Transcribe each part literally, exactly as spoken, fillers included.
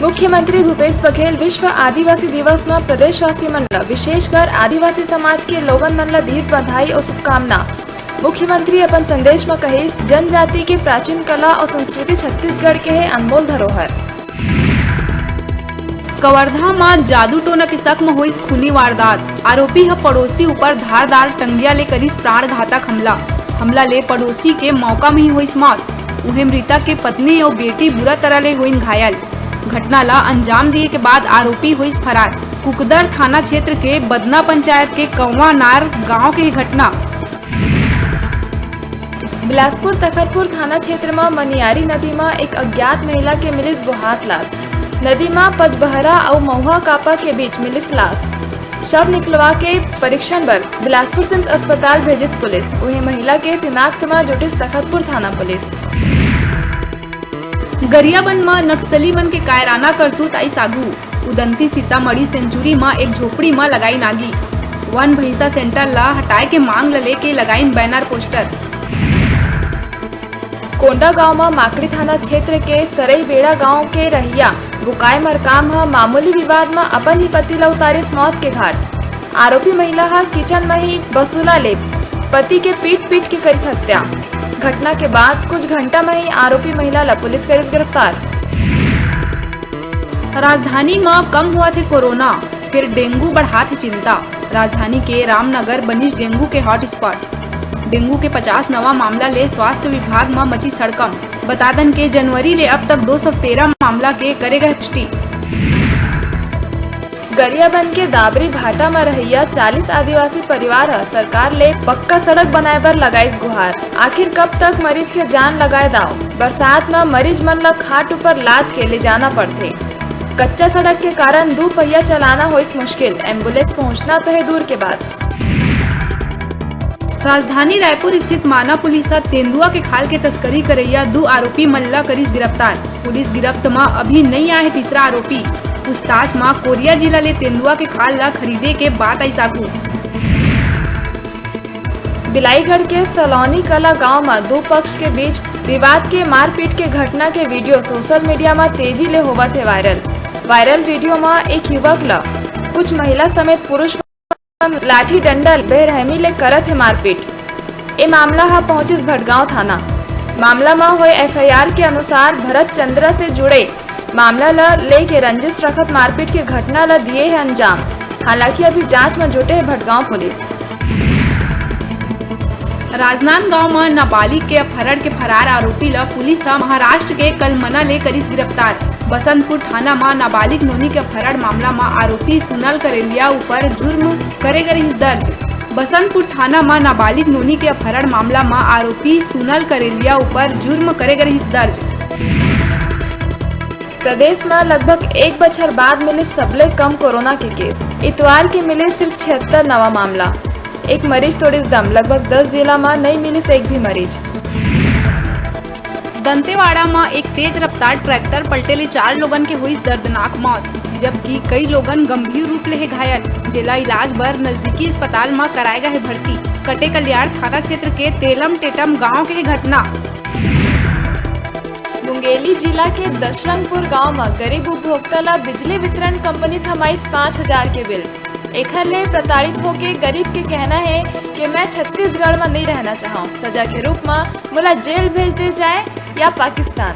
मुख्यमंत्री भूपेश बघेल विश्व आदिवासी दिवस म प्रदेशवासी मन ल, विशेषकर आदिवासी समाज के लोगन मन ल दीस बधाई अउ शुभकामना। मुख्यमंत्री अपन संदेश म कहिस, जनजाति के प्राचीन कला अउ संस्कृति छत्तीसगढ़ के हे अनमोल धरोहर। कवर्धा म जादू टोना के शक म होइस खूनी वारदात। आरोपी ह पड़ोसी ऊपर धारदार टंगिया ले करिस प्राणघातक हमला। हमला ले पड़ोसी के मौका म ही होइस मौत। उहें, मृतक के पत्नी अउ बेटी बुरा तरह ले होइन घायल। घटना ला अंजाम दिए के बाद आरोपी होइस फरार। कुकदर थाना क्षेत्र के बदना पंचायत के कौवानार गांव के घटना। बिलासपुर तखतपुर थाना क्षेत्र म मनियारी नदी म एक अज्ञात महिला के मिलिस बोहात लाश। नदी म पचबहरा अउ महुआ कापा के बीच मिलिस लाश। शव निकलवा के परीक्षण बर बिलासपुर सिम्स अस्पताल भेजिस पुलिस। उहें, महिला के शिनाख्त म जुटिस तखतपुर थाना पुलिस। गरियाबंद म नक्सली मन के कायराना करतूत आइस आगू। उदंती सीतामढ़ी सेंचुरी म एक झोपड़ी म लगाइन आगी। वन भैंसा सेंटर ल हटाए के मांग ल लेके लगाइन बैनर पोस्टर। कोंडागांव म माकड़ी थाना क्षेत्र के सरईबेड़ा गांव के रहइया बुकाय मरकाम ह मामूली विवाद म अपन ही पति ल उतारिस मौत के घाट। आरोपी महिला ह किचन म ही बसुला ले पति के पीट पीट के करिस हत्या। घटना के बाद कुछ घंटा म ही आरोपी महिला ल पुलिस करिस गिरफ्तार। राजधानी म कम होवत हे कोरोना, फेर डेंगू बढ़ात हे चिंता। राजधानी के रामनगर बनिस डेंगू के हॉटस्पॉट। डेंगू के पचास नवा मामला ले स्वास्थ्य विभाग म मचिस हड़कंप। बता दन के जनवरी ले अब तक दो सौ तेरह मामला के करे गए पुष्टि। गरियाबंद के दाबरी भाटा म रहइया चालीस आदिवासी परिवार ह सरकार ले पक्का सड़क बनाए बर लगाइस गुहार। आखिर कब तक मरीज के जान लगाए दाव? बरसात म मरीज मन ल खाट ऊपर लाद के ले जाना पड़थे। कच्चा सड़क के कारण दू पहिया चलाना होइस मुश्किल, एम्बुलेंस पहुंचना तो हे दूर के बात। राजधानी रायपुर स्थित माना पुलिस ह तेंदुआ के खाल के तस्करी करइया दू आरोपी मन ल करिस गिरफ्तार। पुलिस गिरफ्त म अभी नइ आए हे तीसरा आरोपी। पूछताछ म कोरिया जिला ले तेंदुआ के खाल ल खरीदे के बात आइस आगू। बिलाईगढ़ के सलौनी कला गांव म दू पक्ष के बीच विवाद के मारपीट के घटना के वीडियो सोशल मीडिया म तेजी ले होवत हे वायरल। वायरल वीडियो म एक युवक ल कुछ महिला समेत पुरुष मन लाठी डंडा बेरहमी ले करत हे मारपीट। ए मामला ह पहुंचिस भटगांव थाना। मामला म होए एफआईआर के अनुसार भरत चंद्रा से जुड़े मामला ल लेके रंजिश रखत मारपीट के घटना ल दिए हे अंजाम। हालांकि अभी जांच म जुटे हे भटगांव पुलिस। राजनांदगांव म नाबालिग के अपहरण के फरार आरोपी ल पुलिस ह महाराष्ट्र के कलमना ले करिस गिरफ्तार। बसंतपुर थाना म नाबालिग नोनी के अपहरण मामला म आरोपी सुनल करेलिया ऊपर जुर्म करे गे रिहिस दर्ज। बसंतपुर थाना म नाबालिग नोनी के अपहरण मामला म आरोपी सुनल करेलिया ऊपर जुर्म करे गे रिहिस दर्ज। प्रदेश म लगभग एक बछर बाद मिले सबले कम कोरोना के केस। इतवार के मिले सिर्फ छिहत्तर नवा मामला। एक मरीज तोड़िस दम, लगभग दस जिला म नइ मिलिस एक भी मरीज। दंतेवाड़ा म एक तेज रफ्तार ट्रैक्टर पलटे ले चार लोगन के होइस दर्दनाक मौत, जबकि कई लोगन गंभीर रूप ले हे घायल, जेला इलाज बर नजदीकी अस्पताल म कराए गे हे भर्ती। कटेकल्याण थाना क्षेत्र के तेलम टेटम गांव के हे घटना। मुंगेली जिला के दशरंगपुर गांव म गरीब उपभोक्ता ल बिजली वितरण कंपनी थमाइस पाँच हजार के बिल। एखर ले प्रताड़ित होके गरीब के कहना हे कि मैं छत्तीसगढ़ म नइ रहना चाहंव, सजा के रूप म मोला जेल भेज दे जाए या पाकिस्तान।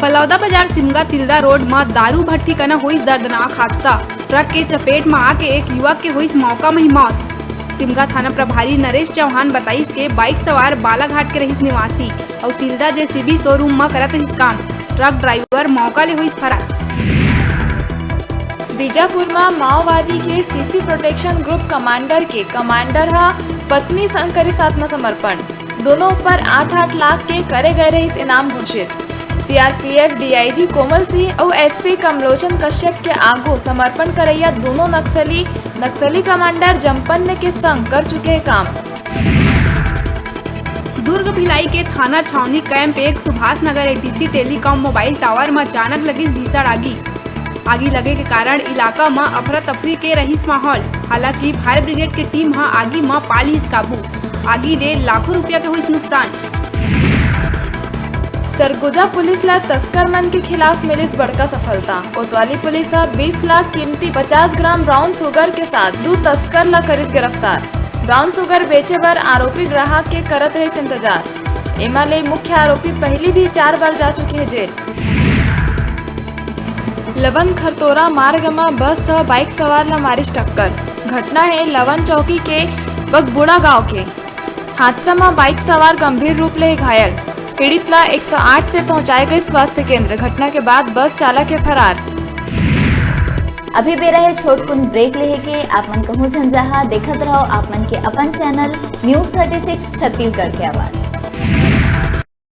बलौदाबाजार सिमगा तिल्दा रोड म दारू भट्टी कना होइस दर्दनाक हादसा। ट्रक के चपेट म आके एक युवक के होइस मौका म ही मौत। सिमगा थाना प्रभारी नरेश चौहान बताइस के बाइक सवार बालाघाट के रहिस निवासी अउ तिल्दा जेसीबी शोरूम म करत रहिस काम। ट्रक ड्राइवर मौका ले होइस फरार। बीजापुर म माओवादी के सीसी प्रोटेक्शन ग्रुप कमांडर के कमांडर ह पत्नी संग करिस आत्मसमर्पण। दोनों ऊपर आठ आठ लाख के करे गए रहिस इनाम घोषित। सीआरपीएफ डीआईजी कोमल सिंह अउ एसपी कमलोचन कश्यप के आगू समर्पण करइया दोनों नक्सली, नक्सली कमांडर जमपन्न के संग कर चुके हे काम। दुर्ग भिलाई के थाना छावनी कैंप एक Subhash Nagar ATC telecom mobile tower म अचानक लगिस भीषण आगी। आगी लगे के कारण इलाका म अफरा तफरी के रहिस माहौल। हालांकि फायर ब्रिगेड के टीम ह आगी म पा लिस काबू। आगी ले लाखों रुपया के होइस नुकसान। सरगुजा पुलिस ला तस्कर मन के खिलाफ मिलिस बड़का सफलता। कोतवाली पुलिस ह बीस लाख कीमती पचास ग्राम ब्राउन शुगर के साथ दू तस्कर ला करिस गिरफ्तार। ब्राउन शुगर बेचे बर आरोपी ग्राहक के करत रहिस इंतजार। एमा ले मुख्य आरोपी पहली भी चार बार जा चुके हे जेल। लवन खरतोरा मार्ग म बस ह बाइक सवार ला मारिस टक्कर। घटना हे लवन चौकी के बगबुड़ा गांव के। हादसा म बाइक सवार गंभीर रूप ले घायल। पीड़ित ला एक सौ आठ से पहुंचाए गए स्वास्थ्य केंद्र। घटना के बाद बस चालक हे फरार। अभी बेरा हे छोटकुन ब्रेक लेहे के। आप मन कहूं झन जाहा, देखत रहो आप मन के अपन channel news thirty six Chhattisgarh के आवाज।